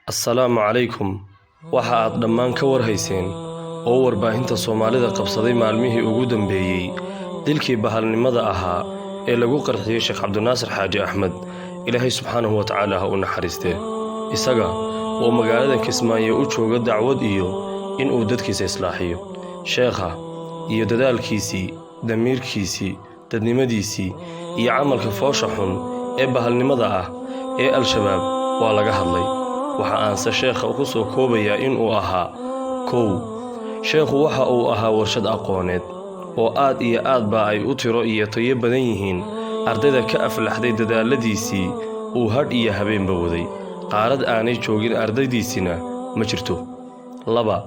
Assalaamu calaykum. Waxa aad dhammaan ka warhayseen oo warbaahinta Soomaalida qabsaday maalmihii ugu dambeeyey dilkii bahalnimada ahaa ee lagu qarxiyey Sheekh Cabdinaasir Xaaji Axmed. Ilaahay subxaanahu wa tacaala ha u naxariistee. Isaga oo magaalada Kismaayo u jooga dacwad iyo inuu dadkiisa islaaxiyo. Sheekha iyo dadaalkiisii, damiirkiisii, dadnimadiisii iyo camalka foosha xun ee bahalnimada ah ee Al-Shabaab waa laga hadlay. Waxa aanse sheekha ku soo koobayaa inuu ahaa: 1. Sheekhu waxa uu ahaa warshad aqooneed oo aad iyo aad baa ay u tiro iyo tayo badan yihiin ardayda ka aflaxday dadaaladiisii uu hadh iyo habeenba waday. Qaarad aanay joogin ardaydiisina ma jirto. 2.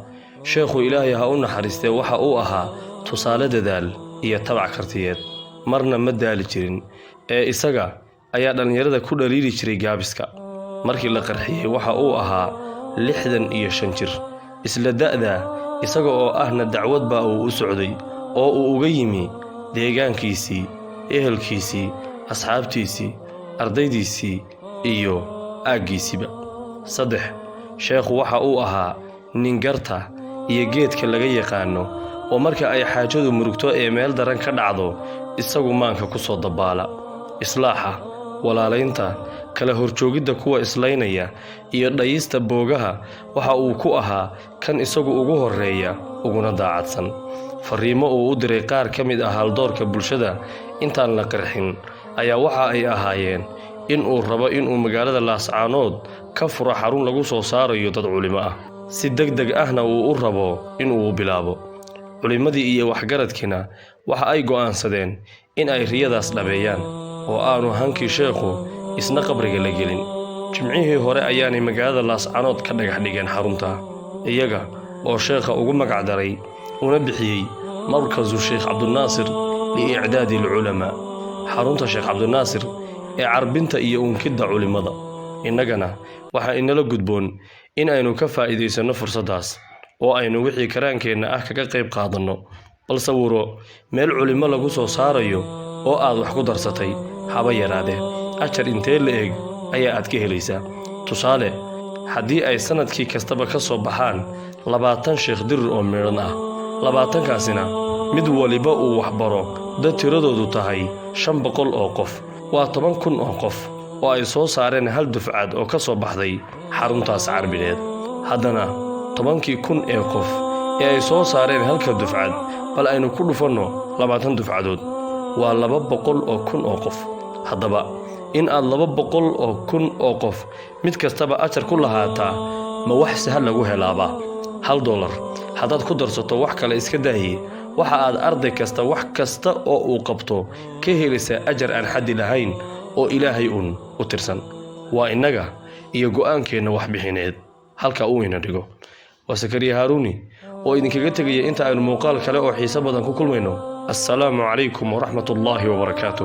Sheekhu, Ilaahay ha u naxariistee, waxa uu ahaa tusaale dadaal iyo tabac kartiyeed. Marna ma daali jirin ee isaga ayaa dhallinyarada ku dhaliili jiray gaabiska. Markii la qarxiyey waxa uu ahaa 65 jir. Isla da'da isaga oo ahna dacwad baa uu u socday oo uu uga yimi deegaankiisii, ehelkiisii, asxaabtiisii, ardaydiisii iyo aaggiisiiba. 3. Sheekhu waxa uu ahaa nin garta iyo geedka laga yaqaano oo marka ay xaajadu murugto ee meel daran ka dhacdo isagu maanka ku soo dabaala. Islaaxa, walaalaynta, kala horjoogidda kuwa islaynaya iyo dhayista boogaha waxa uu ku ahaa kan isagu ugu horreeya uguna daacadsan. Fariimo uu u diray qaar ka mid ah haldoorka bulshada intaan la qarxin ayaa waxa ay ahaayeen in uu rabo inuu magaalada Laascaanood ka furo xarun lagu soo saarayo dad culimo ah, si deg deg ahna uu u rabo inuu bilaabo. Culimmadii iyo waxgaradkiina waxa ay go'aansadeen in ay riyadaas dhabeeyaan oo aanu hankii sheekhu isna qabriga la gelin. Jimcihii hore ayaanay magaalada Laascaanood ka dhagax dhigeen xarunta, iyaga oo sheekha ugu magacdaray una bixiyey Markasu Sheekh Cabdinaasir liicdaadi alculamaa, xarunta Sheekh Cabdinaasir ee carbinta iyo unkidda culimmada. Innagana waxaa inala gudboon in aynu ka faa'iidaysanno fursaddaas oo aynu wixii karaankeenna ah kaga qayb qaadanno. Bal sawiro meel culimmo lagu soo saarayo oo aad wax ku darsatay, haba yaraadee, ajar intee la eg ayaa aad ka helaysaa? Tusaale, haddii ay sannadkii kastaba ka soo baxaan 20 sheekh dirir oo midhan ah, 20-kaasina mid waliba uu waxbaro dad tiradoodu tahay 500 oo qof, waa 10,000 oo qof oo ay soo saareen hal dufcad oo ka soo baxday xaruntaas carbineed. Haddana 10-kii kun ee qof ee ay soo saareen halka dufcad bal aynu ku dhufanno 20 dufcadood, waa 200,000 oo qof. Haddaba in aad 200,000 oo qof mid kastaba ajar ku lahaataa ma wax sahal lagu helaabaa? $1 haddaad ku darsato, wax kale iska daaye, waxa aad arday kasta wax kasta oo uu qabto ka helaysaa ajar aan xaddi lahayn oo Ilaahay uun u tirsan. Waa innaga iyo go'aankeenna waxbixineed halka uu ina dhigo. Waa Sakariya Haaruuni oo idinkaga tegaya inta aynu muuqaal kale oo xiiso badan ku kulmayno. Assalaamu calaykum waraxmatullaahi wabarakaatu.